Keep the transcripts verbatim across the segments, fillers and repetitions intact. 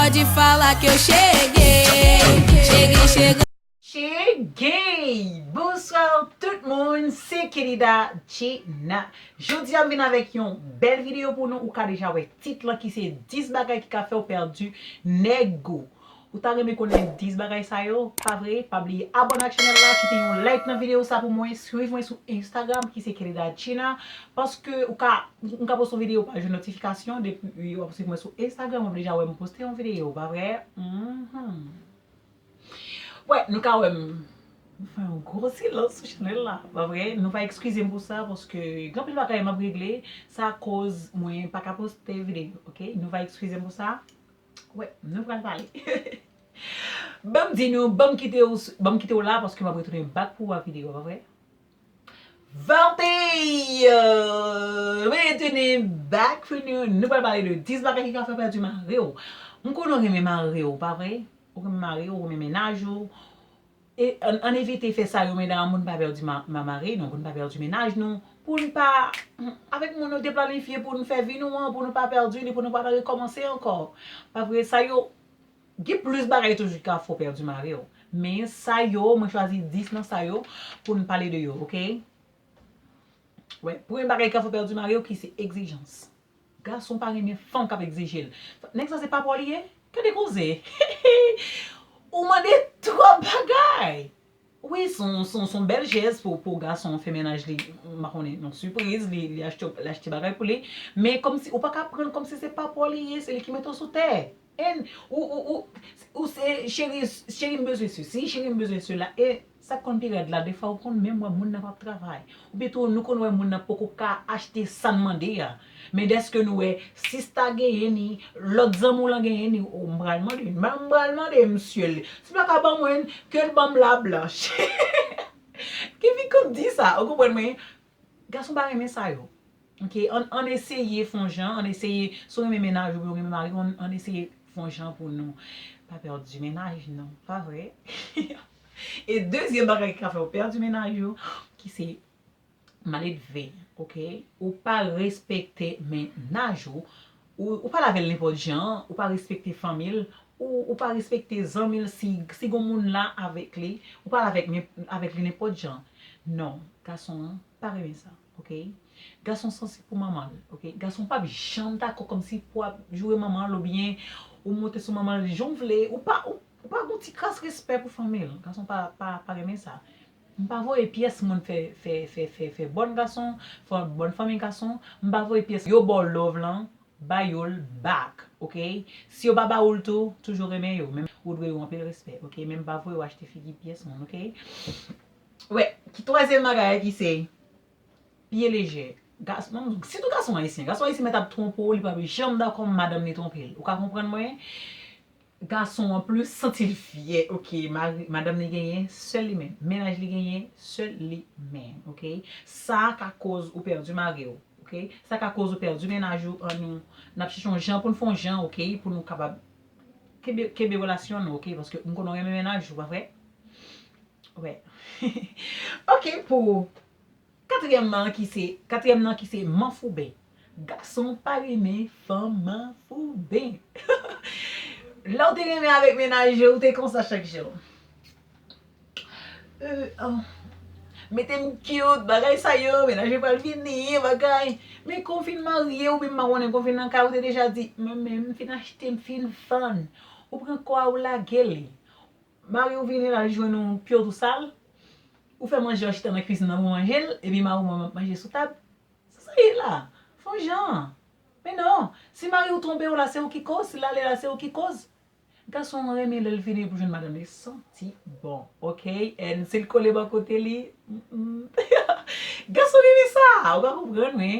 Pode falar que eu cheguei, cheguei chegando. Cheguei! Bonswa tout moun, se Kenida Gina. Jodi a m vin avèk yon bèl videyo pou nou. Ou ka deja wè tit lan ki se dis bagay ki ka fè w pèdi nèg ou. Ou ta renmen konnen dis bagay sa yo? Pa vre? Pa bliye abòne ak chanèl la, kite yon like nan videyo sa pou mwen, swiv mwen sou Instagram ki se Kenida Gina, paske ou ka, m ka poste yon videyo pa jwenn notifikasyon, depi w ap swiv mwen sou Instagram, w ap deja wè m poste yon videyo, pa vre? Mhm. Wè, nou ka wè m fè yon gwo silans sou chanèl la, pa vre? Nou va eskize m pou sa, paske gen anpil bagay m ap regle, sa koz mwen pa ka poste videyo, oke? Nou va eskize m pou sa. Wè, nou pral pale. Ban m di nou, ban m kite w, ban m kite w la, paske m ap retounen back pou w ak videyo, pa vre? Vante! Mwen retounen back pou nou. Nou pral pale de dis bagay ki ka fè pèdi mari w. M konnen w renmen mari w, pa vre? Ou renmen mari w, ou renmen mennaj ou. E ann, ann evite fè sa yo, medam, pou n pa pèdi ma, ma mari nou, pou n pa pèdi mennaj nou, pou n pa, avèk moun nou te planifye pou n fè vi nou an, pou nou pa pèdi li, pou nou pa rekòmanse ankò. Pa vre, sa yo, gen plis bagay toujou ki ka fè w pèdi mari w. Men sa yo, mwen chwazi dis nan sa yo pou n pale de yo, oke? Wè, premye bagay ki ka fè w pèdi mari w, ki se egzijans. Gason pa renmen fanm k ap egzije l. Nèg sa se pa pa w li ye? Gade koze. Ou mande twòp bagay. Wi, se yon, se yon, se yon bèl jès pou, pou gason fè mennaj li, m pa konnen, yon sipriz, li, li achte, li achte bagay pou li. Men kòmsi, ou pa ka pran l kòmsi se pa pa w li ye, se li ki mete w sou tè. And ou, ou, ou, ou se cheri, cheri m bezwen sesi, cheri m bezwen sela. E sa k konn pi rèd la, defwa ou konn menm wè moun nan p ap travay. Oubyen tou, nou konn wè moun nan poko ka achte sa n mande a. Men dèske nou wè sista genyen ni, lòt zanmi w lan genyen ni, o, m pral mande, m pral mande misye li. Si l pa ka ban mwen, ke l ban m la blanch. Ki fi k konn di sa, ou konprann mwen? Gason pa renmen sa yo. Oke, ann, ann eseye fè yon jan, ann eseye, si w renmen mennaj ou, ou renmen mari w, ann, ann eseye fè yon jan pou nou pa pèdi mennaj nou, pa vre? E dezyèm bagay ki ka fè w pèdi mennaj ou, ki se maledve, oke? Ou pa respekte mennaj ou, ou, ou pale avè l nenpòt jan, ou pa respekte fanmi l, ou, ou pa respekte zanmi l, si, si gon moun la avèk li, ou pale avèk, avèk li nenpòt jan. Non, gason an pa renmen sa, oke? Gason sansib pou manman l, oke? Gason p ap janm dakò kòmsi pou ap joure manman l oubyen ou monte sou manman l jan w vle, ou pa, ou, ou pa gon ti kras respè pou fanmi l. Gason pa, pa, pa renmen sa. M pa voye pyès moun fè, fè, fè, fè, fè bòn gason, fè bòn fanmi gason. M pa voye pyès yo ba w love lan, ba yo l back, oke? Si yo pa ba ou l tou, toujou renmen yo. Men ou dwe yo anpil respè, oke? Men m pa voye w achte figi pyès moun, oke? Wè, ki twazyèm bagay ki se pye lejè. Gason, sitou gason ayisyen. Gason ayisyen mèt ap twonpe w, li p ap janm dakò madanm li twonpe l. Ou ka konprann mwen? Gason an plis santi l fyè, oke, mari, madanm li genyen, sèl li menm. Mennaj li genyen, sèl li menm, oke? Sa ka koz ou pèdi mari w, oke? Sa ka koz ou pèdi mennaj ou, an nou, n ap chèche yon jan pou n fè yon jan, oke, pou nou kapab kenbe, kenbe relasyon nou, oke? Paske m konnen w renmen mennaj ou, pa vre? Wè. Oke, pou katriyèm nan ki se, katriyèm nan ki se manfouben. Gason pa renmen fanm manfouben. Lè w te renmen avèk mennaj ou, ou te konsa chak jou. Euh, oh. Mete m cute, bagay sa yo, mennaj mwen pral vini, bagay. Men kon fin marye, oubyen m pa konnen kon fin nan kay, ou te deja di, mwen menm, m fin achte, m fin fann. Ou pran kò a, ou lage li. Mari w vini la, li jwenn ou pye w tou sal. Ou fè manje, w chita nan kwizin nan pou manje l, epi mari w menm ap manje sou tab. Sa sa ye la? Fè yon jan. Men non, si mari w twonpe w la, se ou ki koz, si l ale la, se ou ki koz. Gason an renmen lè l vini pou jwenn madanm li santi bon, oke? And si l kole bò kote li, mm, mm. Gason renmen sa, ou ka konprann, wi.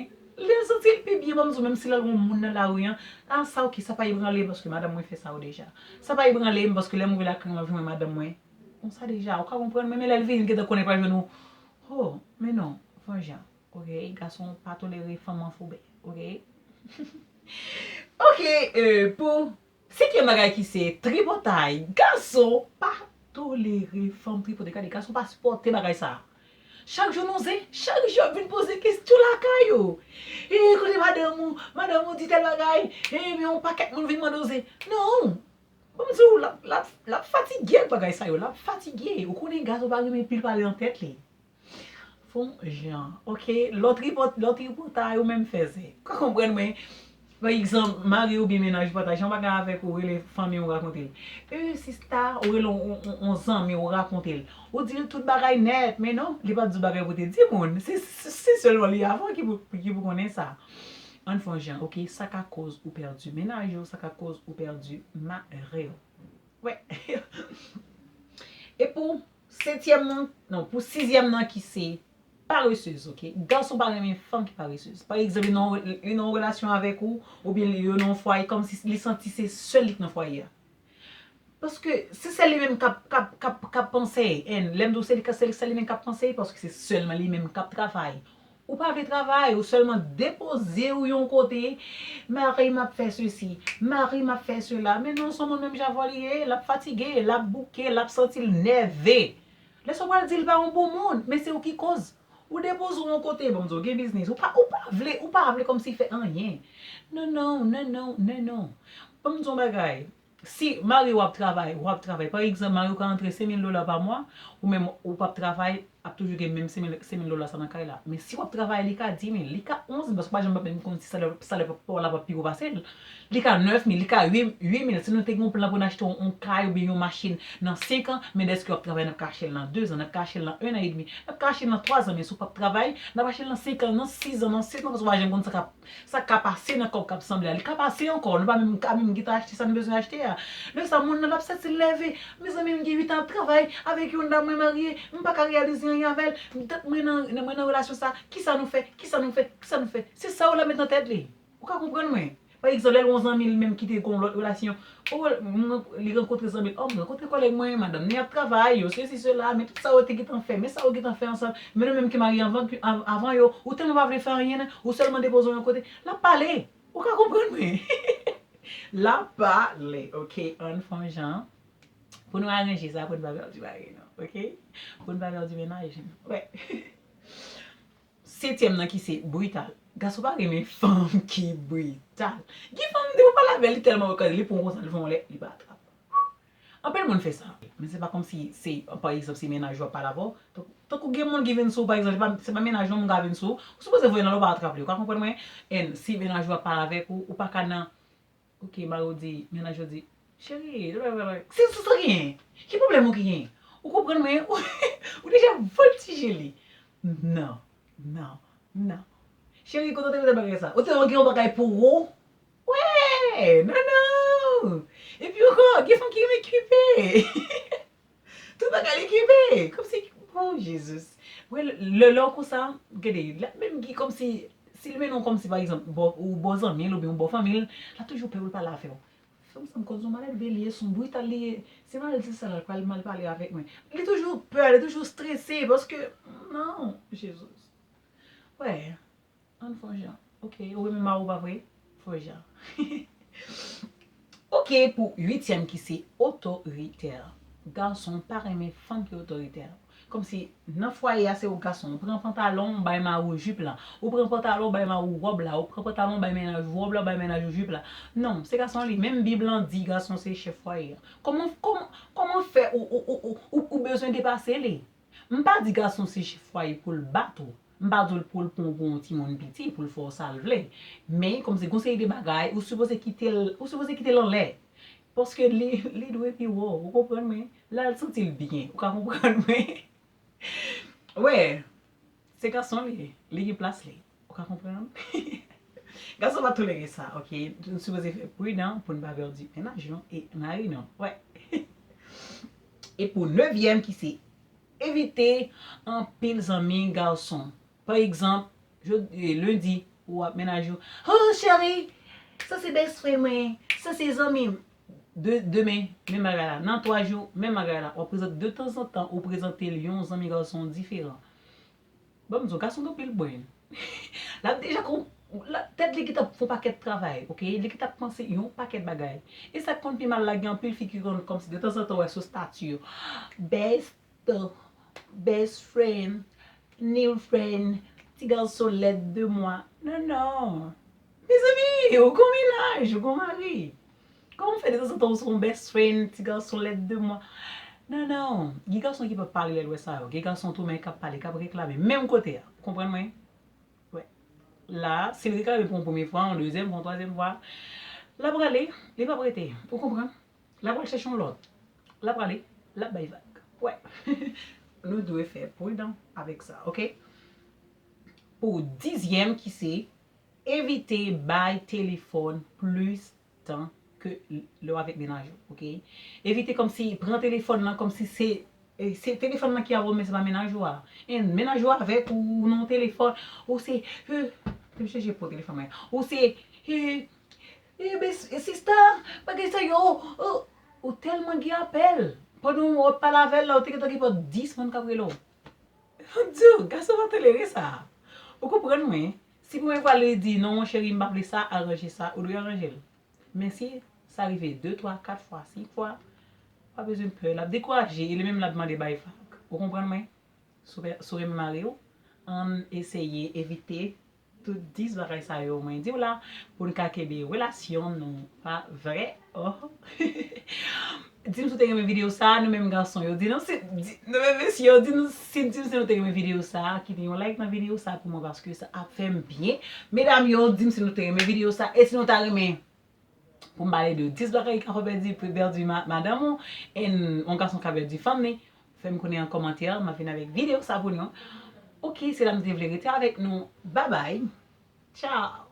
Lè l santi l pi byen, ban m di w, menm si l al gon moun nan lari an, a sa, oke, sa pa ebranle, paske madanm mwen fè sa yo deja. Sa pa ebranle m, paske lè m rive lakay mwen, m ap jwenn madanm mwen. Konsa deja, ou ka konprann, men, men lè l vini, l gentan konnen pral jwenn ou. Oh, men non, fè yon jan. Oke, gason pa tolere fanm manfouben, oke? Oke, euh, pou senkyèm bagay ki se tripotay, gason pa tolere fanm tripotay. Gade, gason pa sipòte bagay sa. Chak jou nou zen, chak jou y ap vin poze kesyon lakay ou. E kote madanm ou? Madanm ou di tèl bagay. E men yon pakèt moun vin mande w zen. Non, Bon, m di w, l ap, l ap, l ap fatige ak bagay sa yo, l ap fatige. Ou konnen gason pa renmen pil pale nan tèt li. Fon jan. Ok, lòt tripot, lòt tripotay ou menm fè se. Ou ka konprann mwen? Pa egzanp, mari ou byen mennaj ou pa ta janm bagay avèk ou, rele fanmi ou rakonte l. E sista, ou rele on, on, on zanmi ou rakonte l. Ou di l tout bagay nèt, men non, li pa di w bagay pou te di moun. Se, se, se sèlman li avan ki pou, ki pou konnen sa. Ann fè yon jan, ok? Sa ka koz ou pèdi mennaj ou, sa ka koz ou pèdi mari w. Wè. E pou setyèm nan, non, pou sizyèm nan ki se paressez, ok? Gason pa renmen fanm ki paressez. Pa egzanp, li nan, li nan yon relasyon avèk ou, oubyen li, yo nan yon fwaye, kòmsi li santi se sèl li k nan fwaye a. Paske se sèl li menm k ap, k ap, k ap, k ap panse, en, lè m di w se li, se li, sèl li menm k ap panse, paske se sèlman li menm k ap travay. Ou pa vle travay, ou sèlman depoze w yon kote, mari m ap fè sesi, mari m ap fè sela. Men non, se yon moun menm jan avè w li ye, l ap fatige, l ap bouke, l ap santi l nève. Lè sa w pral di l pa yon bon moun, men se ou ki koz. Ou depoze w yon kote, bon, m di w gen biznis, ou pa, ou pa vle, ou pa vle kòmsi fè anyen. Non, non, non, non, non, non. Ban m di w yon bagay. Si mari w ap travay, w ap travay. Pa egzanp, mari w ka rantre senk mil dola pa mwa, ou menm ou p ap travay, ap toujou gen menm senk mil, senk mil dola sa nan kay la. Men si w ap travay, li ka dis mil, li ka onz mil, paske w pa janm p ap menm konn si salè, salè pa w la p ap pi wo pase l. Li ka nèf mil, li ka uit, uit mil. Si nou te gen yon plan pou n achte yon, yon kay oubyen yon machin nan senk an, men dèske w ap travay, n ap ka achte l nan de zan, n ap ka achte l nan en an edmi, n ap ka achte l nan twa zan, men si w p ap travay, n ap achte l nan senk an, nan sis an, nan sèt an, paske w pa janm konn sa k ap Sa k ka pase nan kòb k ap sanble a, li ka pase ankò. Nou pa menm ka menm gentan achte sa n bezwen achte a. Lè sa, moun nan l ap santi l leve. Mezanmi, m gen uit an ap travay avèk yon dam mwen marye, m pa ka reyalize anyen avè l. M tèt mwen nan, mwen nan relasyon sa. Kisa nou fè? Kisa nou fè? Kisa nou fè? Se sa yo l ap met nan tèt li. Ou ka konprann mwen? Pa egzanp, lè l wè yon zanmi l menm ki te gen yon lòt relasyon, o, m, li rankontre zanmi l, o, m rankontre kòlèg mwen, madanm li ap travay, yo sesi sela, men tout sa yo te gentan fè, men sa yo gentan fè ansanm, men nou menm ki marye avan, avan yo, ou tèlman pa vle fè anyen, ou sèlman depoze w yon kote, l ap pale. Ou ka konprann mwen? L ap pale, ok? Ann fè yon jan pou nou aranje sa, pou n pa pèdi mari nou, ok? Pou n pa pèdi mennaj nou. Wè. Setyèm nan ki se brital. Gason pa renmen fanm ki brital. Gen fanm, depi w pale avè l, li tèlman wè kòz li, li pran w konsa, li fè w lè, li pa atrap. Anpil moun fè sa. Men se pa kòmsi se, pa egzanp, se mennaj ou ap pale avè w. Tank-, tankou gen moun ki vin sou ou, pa egzanp, se pa, se pa mennaj ou, moun ka vin sou ou. Ou sipoze voye nan lè w pa atrap li. Ou ka konprann mwen? And si mennaj ou ap pale avèk ou, ou pa ka nan, ok, mari w di, mennaj ou di, cheri, se sou sa ki gen. Ki pwoblèm ou ki gen? Ou konprann mwen? Ou deja vòltije li. Non, non, non. Cheri, kote w te mete bagay sa? Ou te gen yon bagay pou ou? Wè, non, non. Epi ankò, gen fanm ki renmen kipe. Tout bagay li kipe. Kòmsi, oh, Jezi. Wè, lè, lè w konsa, gade, l ap menm ki kòmsi, si l mennen w kòmsi, pa egzanp, bò, ou bò zanmi l oubyen ou bò fanmi l, l ap toujou pè pou l pale avè w. Fanm sa m koz yon malèt vye li ye, se yon brital li ye. Se mal di sa, l pral mal pale avèk mwen. Li toujou pè, li toujou strese, paske, non, Jezi. Wè. Ann fè yon jan. Ok, ou renmen mari w pa vre? Fè yon jan. Ok, pou uityèm ki se otoritè. Gason pa renmen fanm ki otoritè. Kòmsi nan fwaye a se ou gason, ou pran pantalon, ou bay mari w jip la. Ou pran pantalon, ou bay mari w wòb la. Ou pran pantalon, ou bay mennaj ou wòb la, ou bay mennaj ou jip la. Non, se gason li. Menm Bib lan di gason se chèf fwaye a. Kòman, kòman, kòman fè ou, ou, ou, ou, ou, ou bezwen depase li? M pa di gason se chèf fwaye pou l bat ou. M pa di l pou l pran w pou yon timoun piti, pou l fè w sa l vle. Men, kòmsi gon seri de bagay, ou sipoze kite l, ou sipoze kite l anlè. Paske li, li dwe pi wo, ou konprann mwen? La l santi l byen, ou ka konprann mwen? Wè, se gason li ye, li gen plas li. Ou ka konprann? Gason pa tolere sa, ok? Nou sipoze fè pridan pou n pa pèdi mennaj nou e mari nou. Wè. E pou nevyèm ki se evite anpil zanmi gason. Pa egzanp, jodi, lendi, ou ap mennaj ou, oh, cheri, sa se best friend mwen, sa se zanmi m. De, demen, menm bagay la. Nan twa jou, menm bagay la. W ap prezante, de tanzantan, ou prezante l yon zanmi gason diferan. Ban m di w, gason gen anpil brain. L ap deja kon, l ap, tèt li gentan fè yon pakèt travay, ok? Li gentan panse yon pakèt bagay. E sa k konn pi mal la, gen anpil fi ki konn kòmsi de tanzantan w wè sou stati yo. Best, best friend, new friend, ti gason lèd de mwa. Non, non. Mezanmi, ou gon mennaj, ou gon mari. Kòman w Tanzantan ou se yon best friend, ti gason lèd de mwa. Non, non. Gen gason ki p ap pale lè l wè sa yo. Gen gason tou men k ap pale, k ap reklame. Menm kote a. Ou konprann mwen? Wè. La, si l reklame pou yon premye fwa, yon dezyèm fwa, yon twazyèm fwa, l ap rale, li p ap rete. Ou konprann? L ap al chèche yon lòt. L ap rale, l ap bay vag. Wè. Nou dwe fè pridan avèk sa, oke? Pou dizyèm ki se evite bay telefòn plis tan ke lè w avèk mennaj ou, oke? Evite kòmsi pran telefòn nan kòmsi se e, se telefòn nan ki avè w, men se pa mennaj ou a. E mennaj ou avèk ou nan telefòn, ou se e, te m chèche pou telefòn mwen. Ou se e, e, e sista, bagay sa yo, ou, ou tèlman gen apèl. Pandan w ap pale avè l la, ou te gentan gen pou dis moun k ap rele w. Di w, gason pa tolere sa. Ou konprann mwen? Si premye fwa li di, "Non, mon cheri, m pa vle sa," aranje sa, ou dwe aranje l. Men si sa rive de, twa, kat fwa, senk fwa, pa bezwen pè. L ap dekouraje, e li menm l ap mande bay vag. Ou konprann mwen? Si w pe-, si w renmen mari w, ann eseye evite tout dis bagay sa yo mwen di w la, pou n ka kenbe relasyon nou pa vre. Oh. Di m si w te renmen videyo sa, nou menm gason yo. Di nou si, di, nou menm mesye yo, di nou si, di m si nou te renmen videyo sa, kite yon like nan videyo sa pou mwen, paske sa ap fè m byen. Medam yo, di m si nou te renmen videyo sa, e si nou ta renmen pou m pale de dis bagay ki ka fè w pèdi, pèdi ma-, madanm ou, e yon gason ka pèdi fanm li, fè m konnen an kòmantè, m ap vin avèk videyo sa pou nou. Oke, se la m te vle rete avèk nou. Babay. Tchao.